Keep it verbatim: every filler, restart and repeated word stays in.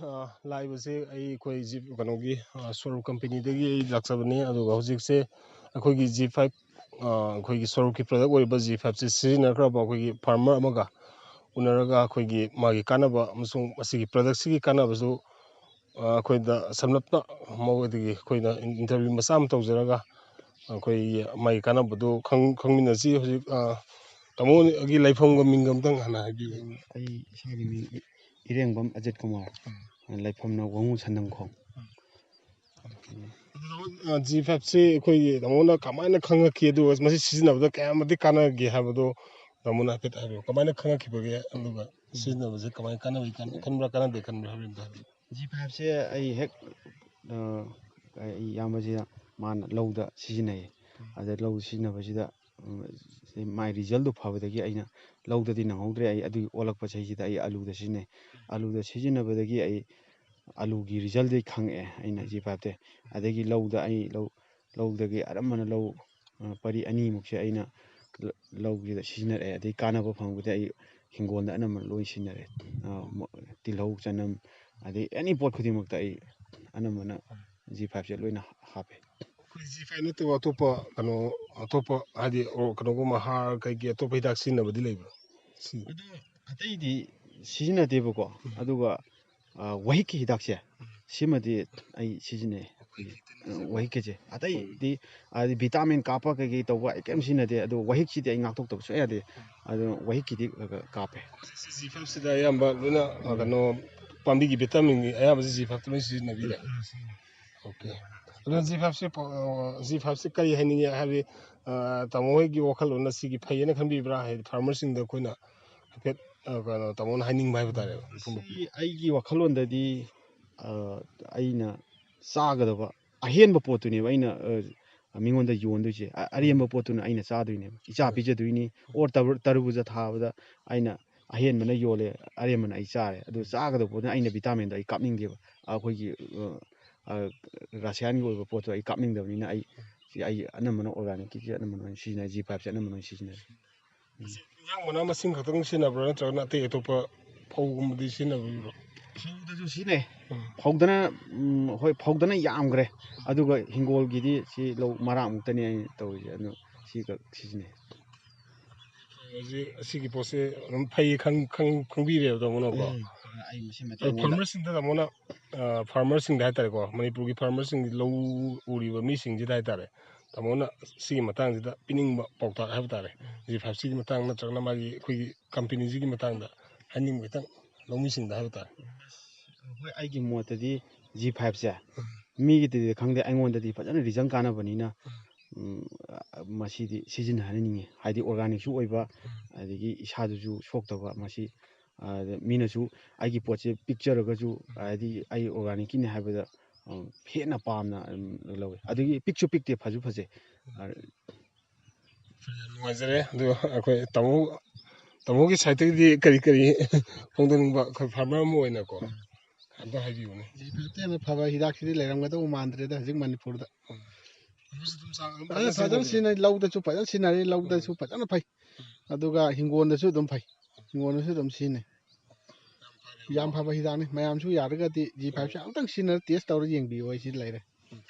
ꯑ, ꯂꯥꯛꯏꯕꯁꯦ ꯑꯩ ꯑꯩꯈꯣꯏ ꯖꯤ-, ꯀꯩꯅꯣꯒꯤ, ꯑ, ꯁꯣꯔꯨꯞ ꯀꯝꯄꯦꯅꯤꯗꯒꯤ ꯑꯩ ꯂꯥꯛꯆꯕꯅꯤ꯫ ꯑꯗꯨꯒ ꯍꯧꯖꯤꯛꯁꯦ ꯑꯩꯈꯣꯏꯒꯤ ꯖꯤ ꯐꯥꯏꯚ, ꯑ, ꯑꯩꯈꯣꯏꯒꯤ ꯁꯣꯔꯨꯞꯀꯤ ꯄ꯭ꯔꯗꯛ ꯑꯣꯏꯔꯤꯕ ꯖꯤ ꯐꯥꯏꯚꯁꯦ ꯁꯤꯖꯤꯟꯅꯈ꯭ꯔꯕ ꯑꯩꯈꯣꯏꯒꯤ ꯐꯥꯔꯃꯔ ꯑꯃꯒ ꯎꯅꯔꯒ ꯑꯩꯈꯣꯏꯒꯤ ꯃꯥꯒꯤ ꯀꯥꯟꯅꯕ ꯑꯃꯁꯨꯡ ꯃꯁꯤꯒꯤ ꯄ꯭ꯔꯗꯛꯁꯤꯒꯤ ꯀꯥꯟꯅꯕꯁꯨ, ꯑ, ꯑꯩꯈꯣꯏꯗ ꯁꯝꯂꯞꯅ ꯃꯉꯣꯟꯗꯒꯤ ꯑꯩꯈꯣꯏꯅ ꯏꯟ-, ꯏꯟꯇꯔꯚ꯭ꯌꯨ ꯃꯆꯥ ꯑꯃ ꯇꯧꯖꯔꯒ ꯑꯩꯈꯣꯏꯒꯤ ꯃꯥꯒꯤ ꯀꯥꯟꯅꯕꯗꯨ ꯈꯪ-, ꯈꯪꯃꯤꯟꯅꯁꯤ꯫ ꯍꯧꯖꯤꯛ, ꯑ, ꯇꯥꯃꯣꯒꯤ ꯂꯩꯐꯝꯒ ꯃꯤꯡꯒ ꯑꯝꯇꯪ ꯍꯥꯟꯅ ꯍꯥꯏꯕꯤꯌꯨ꯫ ꯑꯩ ꯏꯁꯥꯒꯤ ꯃꯤꯡ ꯏ-, ꯏꯔꯦꯡꯕꯝ ꯑꯖꯤꯠ ꯀꯨꯃꯥꯔ꯫ ꯂꯩꯐꯝꯅ ꯋꯥꯉꯨ ꯁꯟꯅꯝꯈꯣꯡ꯫ ꯑꯗꯨ ꯇꯥꯃꯣ, ꯑ, ꯖꯤ ꯐꯥꯏꯚꯁꯤ ꯑꯩꯈꯣꯏꯒꯤ ꯇꯥꯃꯣꯅ ꯀꯃꯥꯏꯅ ꯈꯪꯉꯛꯈꯤ, ꯑꯗꯨꯒ ꯃꯁꯤ ꯁꯤꯖꯤꯟꯅꯕꯗ ꯀꯌꯥꯝ ꯃꯇꯤꯛ ꯀꯥꯟꯅꯒꯦ ꯍꯥꯏꯕꯗꯣ ꯇꯥꯃꯣꯅ ꯍꯥꯏꯐꯦꯠ ꯍꯥꯏꯕꯤꯌꯨ꯫ ꯀꯃꯥꯏꯅ ꯈꯪꯉꯛꯈꯤꯕꯒꯦ? ꯑꯗꯨꯒ ꯁꯤꯖꯤꯟꯅꯕꯁꯦ ꯀꯃꯥꯏꯅ ꯀꯥꯟꯅꯕ ꯈꯟꯕ꯭ꯔꯥ, ꯀꯥꯟꯅꯗꯦ ꯈꯟꯕ꯭ꯔꯥ ꯍꯥꯏꯕꯗꯣ ꯑꯝꯇ ꯍꯥꯏꯕꯤꯌꯨ꯫ ꯖꯤ ꯐꯥꯏꯚꯁꯦ ꯑꯩ ꯍꯦꯛ, ꯑ, ꯑꯩ ꯏꯌꯥꯝꯕꯁꯤꯅ ꯃꯥꯅ ꯂꯧꯗ ꯁꯤꯖꯤꯟꯅꯩꯌꯦ꯫ ꯑꯗ ꯂꯧꯗ ꯁꯤꯖꯤꯟꯅꯕꯁꯤꯗ, ꯎꯝ, ꯃꯥꯏ ꯔꯤꯖꯜꯗꯣ ꯐꯕꯗꯒꯤ ꯑꯩꯅ ꯂꯧꯗꯗꯤ ꯅꯪꯍꯧꯗ꯭ꯔꯦ꯫ ꯑꯩ ꯑꯗꯨꯒꯤ ꯑꯣꯜꯂꯛꯄ ꯆꯍꯤꯁꯤꯗ ꯑꯩ ꯑꯂꯨꯗ ꯁꯤꯖꯤꯟꯅꯩ꯫ ꯑꯂꯨꯗ ꯁꯤꯖꯤꯟꯅꯕꯗꯒꯤ ꯑꯩ ꯑꯂꯨꯒꯤ ꯔꯤꯖꯜꯗꯤ ꯈꯪꯉꯛꯑꯦ ꯑꯩꯅ ꯖꯤ ꯐꯥꯏꯚꯇꯤ꯫ ꯑꯗꯒꯤ ꯂꯧꯗ ꯑꯩ ꯂꯧ, ꯂꯧꯗꯒꯤ ꯑꯅꯝꯕꯅ ꯂꯧ, ꯑ, ꯄꯔꯤ ꯑꯅꯤꯃꯨꯛꯁꯦ ꯑꯩꯅ ꯂ-, ꯂꯧꯁꯤꯗ ꯁꯤꯖꯤꯟꯅꯔꯛꯑꯦ꯫ ꯑꯗꯩ ꯀꯥꯟꯅꯕ ꯐꯪꯕꯗ ꯑꯩ ꯍꯤꯡꯒꯣꯜꯗ ꯑꯅꯝꯕꯅ ꯂꯣꯏ ꯁꯤꯖꯤꯟꯅꯔꯦ꯫ ꯑ, ꯃ-, ꯇꯤꯜꯍꯧ, ꯆꯅꯝ, ꯑꯗꯩ ꯑꯦꯅꯤ ꯄꯣꯠ ꯈꯨꯗꯤꯡꯃꯛꯇ ꯑꯩ ꯑꯅꯝꯕꯅ ꯖꯤ ꯐꯥꯏꯚꯁꯦ ꯂꯣꯏꯅ ꯍꯥꯞꯄꯦ꯫ ꯑꯩꯈꯣꯏ ꯖꯤ ꯐꯥꯏꯚ ꯅꯠꯇꯕ ꯑꯇꯣꯞꯄ ꯀꯩꯅꯣ, ꯑꯇꯣꯞꯄ ꯍꯥꯏꯗꯤ, ꯑꯣ, ꯀꯩꯅꯣꯒꯨꯝꯕ ꯍꯥꯔ ꯀꯩꯀꯩ ꯑꯇꯣꯞꯄ ꯍꯤꯗꯥꯛ ꯁꯤꯖꯤꯟꯅꯕꯗꯤ ꯂꯩꯕ꯭ꯔꯥ? ꯁꯤ ꯑꯗꯣ ꯑꯇꯩꯗꯤ ꯁꯤꯖꯤꯟꯅꯗꯦꯕꯀꯣ꯫ ꯎꯝ꯫ ꯑꯗꯨꯒ, ꯑ, ꯋꯥꯍꯤꯛꯀꯤ ꯍꯤꯗꯥꯛꯁꯦ, ꯎꯝ꯫ ꯁꯤꯃꯗꯤ ꯑꯩ ꯁꯤꯖꯤꯟꯅꯩ꯫ ꯋꯥꯍꯤꯛꯀꯤ ꯍꯤꯗꯥꯛ ꯑ, ꯁꯤꯖꯤꯟꯅꯕ? ꯋꯥꯍꯤꯛꯀꯤꯁꯦ꯫ ꯑꯇꯩꯗꯤ, ꯍꯥꯏꯗꯤ ꯚꯤꯇꯥꯃꯤꯟ ꯀꯥꯞꯄ ꯀꯩꯀꯩ ꯇꯧꯕ ꯑꯩ ꯀꯩꯝ ꯁꯤꯖꯤꯟꯅꯗꯦ꯫ ꯑꯗꯣ ꯋꯥꯍꯤꯛꯁꯤꯗꯤ ꯑꯩ ꯉꯥꯛꯊꯣꯛꯇꯕ ꯁꯨꯡꯌꯥ ꯌꯥꯗꯦ꯫ ꯑꯗꯨꯅ ꯋꯥꯍꯤꯛꯀꯤꯗꯤ ꯈꯔ ꯈꯔ ꯀꯥꯞꯄꯦ꯫ ꯍꯧꯖꯤꯛꯁꯦ ꯖꯤ ꯐꯥꯏꯚꯁꯤꯗ ꯑꯌꯥꯝꯕ ꯂꯣꯏꯅ, ꯑ, ꯎꯝ꯫ ꯀꯩꯅꯣ, ꯄꯥꯝꯕꯤꯒꯤ ꯚꯤꯇꯥꯃꯤꯟꯒꯤ ꯑꯌꯥꯝꯕꯁꯤ ꯖꯤ ꯐꯥꯏꯚꯇ ꯂꯣꯏ ꯁꯤꯖꯤꯟꯅꯕꯤꯔꯦ? ꯑ, ꯁꯤꯖꯤꯟꯅꯩ꯫ ꯑꯣꯀꯦ꯫ ꯑꯗꯨꯅ ꯖꯤ ꯐꯥꯏꯚꯁꯦ ꯄ-, ꯑ, ꯖꯤ ꯐꯥꯏꯚꯁꯦ ꯀꯔꯤ ꯍꯥꯏꯅꯤꯡꯉꯤ? ꯍꯥꯏꯕꯗꯤ, ꯑ, ꯇꯥꯃꯣ ꯍꯣꯏꯒꯤ ꯋꯥꯈꯜꯂꯣꯟꯅ ꯁꯤꯒꯤ ꯐꯩꯌꯦꯅ ꯈꯟꯕꯤꯕ꯭ꯔꯥ? ꯍꯥꯏꯗꯤ ꯐꯥꯔꯃꯔꯁꯤꯡꯗ ꯑꯩꯈꯣꯏꯅ ꯍꯥꯏꯐꯦꯠ, ꯑ, ꯀꯩꯅꯣ, ꯇꯥꯃꯣꯅ ꯍꯥꯏꯅꯤꯡꯕ ꯍꯥꯏꯕ ꯇꯥꯔꯦꯕ, ꯃꯐꯝ ꯁꯤ ꯑꯩꯒꯤ ꯋꯥꯈꯜꯂꯣꯟꯗꯗꯤ, ꯑ, ꯑꯩꯅ ꯆꯥꯒꯗꯕ ꯑꯍꯦꯟꯕ ꯄꯣꯠꯇꯨꯅꯦꯕ ꯑꯩꯅ, ꯑ, ꯃꯤꯉꯣꯟꯗ ꯌꯣꯟꯗꯣꯏꯁꯦ꯫ ꯑ-, ꯑꯔꯦꯝꯕ ꯄꯣꯠꯇꯨꯅ ꯑꯩꯅ ꯆꯥꯗꯣꯏꯅꯦꯕ, ꯏꯆꯥ ꯄꯤꯖꯗꯣꯏꯅꯤ꯫ ꯑꯣꯔ ꯇꯔꯕꯨ-, ꯇꯔꯕꯨꯖ ꯊꯥꯕꯗ ꯑꯩꯅ ꯑꯍꯦꯟꯕꯅ ꯌꯣꯜꯂꯦ, ꯑꯔꯦꯝꯕꯅ ꯑꯩ ꯆꯥꯔꯦ꯫ ꯑꯗꯨ ꯆꯥꯒꯗꯕ ꯄꯣꯠꯇꯨꯅ ꯑꯩꯅ ꯚꯤꯇꯥꯃꯤꯟꯗꯣ ꯑꯩ ꯀꯥꯞꯅꯤꯡꯗꯦꯕ꯫ ꯑꯩꯈꯣꯏꯒꯤ, ꯑ, ꯑ, ꯔꯁꯥꯌꯅꯒꯤ ꯑꯣꯏꯕ ꯄꯣꯠꯇꯣ ꯑꯩ ꯀꯥꯞꯅꯤꯡꯗꯕꯅꯤꯅ ꯑꯩ, ꯁꯤ ꯑꯩ ꯑꯅꯝꯕꯅ ꯑꯣꯔꯒꯥꯅꯤꯛꯀꯤꯁꯦ ꯑꯅꯝꯕꯅ ꯑꯣꯏꯅ ꯁꯤꯖꯤꯟꯅꯩ, ꯖꯤ ꯐꯥꯏꯚꯁꯦ ꯑꯅꯝꯕꯅ ꯑꯣꯏꯅ ꯁꯤꯖꯤꯟꯅꯩ꯫ ꯃꯁꯤ ꯏꯟꯖꯥꯡ ꯃꯅꯥ ꯃꯁꯤꯡ ꯈꯛꯇꯪ ꯁꯤꯖꯤꯟꯅꯕ꯭ꯔꯥ, ꯅꯠꯇ꯭ꯔꯒꯅ ꯑꯇꯩ ꯑꯇꯣꯞꯄ ꯐꯧꯒꯨꯝꯕꯗꯤ ꯁꯤꯖꯤꯟꯅꯕꯤꯕ꯭ꯔꯣ? ꯐꯧꯗꯁꯨ ꯁꯤꯖꯤꯟꯅꯩ꯫ ꯎꯝ꯫ ꯐꯧꯗꯅ, ꯎꯝ, ꯍꯣꯏ, ꯐꯧꯗꯅ ꯌꯥꯝꯈ꯭ꯔꯦ꯫ ꯑꯗꯨꯒ ꯍꯤꯡꯒꯣꯜꯒꯤꯗꯤ ꯁꯤ ꯂꯧ ꯃꯔꯥꯛꯃꯨꯛꯇꯅꯤ ꯑꯩꯅ ꯇꯧꯔꯤꯁꯦ꯫ ꯑꯗꯨ ꯁꯤꯈꯛ ꯁꯤꯖꯤꯟꯅꯩ꯫ ꯍꯧꯖꯤꯛ ꯑꯁꯤꯒꯤ ꯄꯣꯠꯁꯦ ꯑꯗꯨꯝ ꯐꯩ ꯈꯪ-, ꯈꯪ-, ꯈꯪꯕꯤꯔꯦꯕ ꯇꯥꯃꯣꯅꯀꯣ꯫ ꯎꯝ꯫ ꯑꯩ ꯃꯁꯤ ꯃꯇꯦꯡ ꯑꯗꯣ ꯑꯃꯗ farmerꯁꯤꯡꯗ ꯇꯥꯃꯣꯅ, ꯑ, farmerꯁꯤꯡꯗ ꯍꯥꯏꯇꯥꯔꯦꯀꯣ, ꯃꯅꯤꯄꯨꯔꯒꯤ farmerꯁꯤꯡꯗꯤ ꯂꯧ ꯎꯔꯤꯕ ꯃꯤꯁꯤꯡꯁꯤꯗ ꯍꯥꯏꯇꯥꯔꯦ, ꯇꯥꯃꯣꯅ ꯁꯤꯒꯤ ꯃꯇꯥꯡꯁꯤꯗ ꯄꯤꯅꯤꯡꯕ ꯄꯥꯎꯇꯥꯛ ꯍꯥꯏꯕ ꯇꯥꯔꯦ, G fiveꯁꯤꯒꯤ ꯃꯇꯥꯡ ꯅꯠꯇ꯭ꯔꯒꯅ ꯃꯥꯒꯤ ꯑꯩꯈꯣꯏꯒꯤ companyꯁꯤꯒꯤ ꯃꯇꯥꯡꯗ ꯍꯥꯏꯅꯤꯡꯕ ꯈꯤꯇꯪ ꯂꯧꯃꯤꯁꯤꯡꯗ ꯍꯥꯏꯕ ꯇꯥꯔꯦ꯫ ꯍꯣꯏ, ꯑꯩꯒꯤ ꯃꯣꯠꯇꯗꯤ G fiveꯁꯦ ꯎꯝ꯫ ꯃꯤꯒꯤꯗꯗꯤ ꯈꯪꯗꯦ, ꯑꯩꯉꯣꯟꯗꯗꯤ ꯐꯖꯅ result ꯀꯥꯟꯅꯕꯅꯤꯅ, ꯎꯝ꯫ ꯎꯝ, ꯑ, ꯃꯁꯤꯗꯤ ꯁꯤꯖꯤꯟꯅꯍꯟꯅꯤꯡꯉꯤ꯫ ꯍꯥꯏꯗꯤ organicꯁꯨ ꯑꯣꯏꯕ, ꯎꯝ꯫ ꯑꯗꯒꯤ ꯏꯁꯥꯗꯁꯨ ꯁꯣꯛꯇꯕ꯫ ꯃꯁꯤ, ꯑ, ꯃꯤꯅꯁꯨ ꯑꯩꯒꯤ ꯄꯣꯠꯁꯦ ꯄꯤꯛꯆꯔꯒꯁꯨ, ꯍꯥꯏꯗꯤ ꯑꯩ organicꯀꯤꯅꯤ ꯍꯥꯏꯕꯗ, ꯑ, ꯍꯦꯟꯅ ꯄꯥꯝꯅ ꯑꯗꯨꯝ ꯂꯧꯋꯤ꯫ ꯑꯗꯒꯤ ꯄꯤꯛꯁꯨ ꯄꯤꯛꯇꯦ, ꯐꯁꯨ ꯐꯖꯩ꯫ ꯑ, ꯌꯥꯝ ꯅꯨꯡꯉꯥꯏꯖꯔꯦ꯫ ꯑꯗꯨ ꯑꯩꯈꯣꯏ ꯇꯥꯃꯣ, ꯇꯥꯃꯣꯒꯤ sideꯇꯒꯤꯗꯤ ꯀꯔꯤ ꯀꯔꯤ ꯐꯣꯡꯗꯣꯛꯅꯤꯡꯕ, ꯑꯩꯈꯣꯏ farmer ꯑꯃ ꯑꯣꯏꯅꯀꯣ, ꯑꯝꯇ ꯍꯥꯏꯕꯤꯌꯨꯅꯦ꯫ G fiveꯇꯒꯤ ꯍꯦꯟꯅ ꯐꯕ ꯍꯤꯗꯥꯛꯁꯤꯗꯤ ꯂꯩꯔꯝꯒꯗꯧꯕ ꯃꯥꯟꯗ꯭ꯔꯦꯗ ꯍꯧꯖꯤꯛ ꯃꯅꯤꯄꯨꯔꯗ꯫ ꯑꯗꯨꯁꯨ ꯑꯗꯨꯝ ꯆꯥꯡ ꯑꯗꯨꯝ ꯑꯦ, ꯐꯖꯅ ꯐꯖꯅ ꯁꯤꯖꯤꯟꯅꯩ꯫ ꯁꯤꯖꯤꯟꯅꯩ, ꯂꯧꯗꯁꯨ ꯐꯖꯅ ꯁꯤꯖꯤꯟꯅꯔꯦ, ꯂꯧꯗꯁꯨ ꯎꯝ꯫ ꯐꯖꯅ ꯐꯩ꯫ ꯎꯝ꯫ ꯑꯗꯨꯒ ꯍꯤꯡꯒꯣꯜꯗꯁꯨ ꯑꯗꯨꯝ ꯐꯩ, ꯍꯤꯡꯒꯣꯜꯗꯁꯨ ꯑꯗꯨꯝ ꯁꯤꯖꯤꯟꯅꯩ꯫ ꯌꯥꯝ ꯐꯔꯦ꯫ ꯌꯥꯝ ꯐꯕ ꯍꯤꯗꯥꯛꯅꯤ꯫ ꯃꯌꯥꯝꯁꯨ ꯌꯥꯔꯒꯗꯤ G fiveꯁꯦ ꯑꯃꯨꯛꯇꯪ ꯁꯤꯖꯤꯟꯅꯔ test ꯇꯧꯔ ꯌꯦꯡꯕꯤꯌꯨ꯫ ꯑꯩ ꯁꯤ ꯂꯩꯔꯦ꯫ ꯎꯝ꯫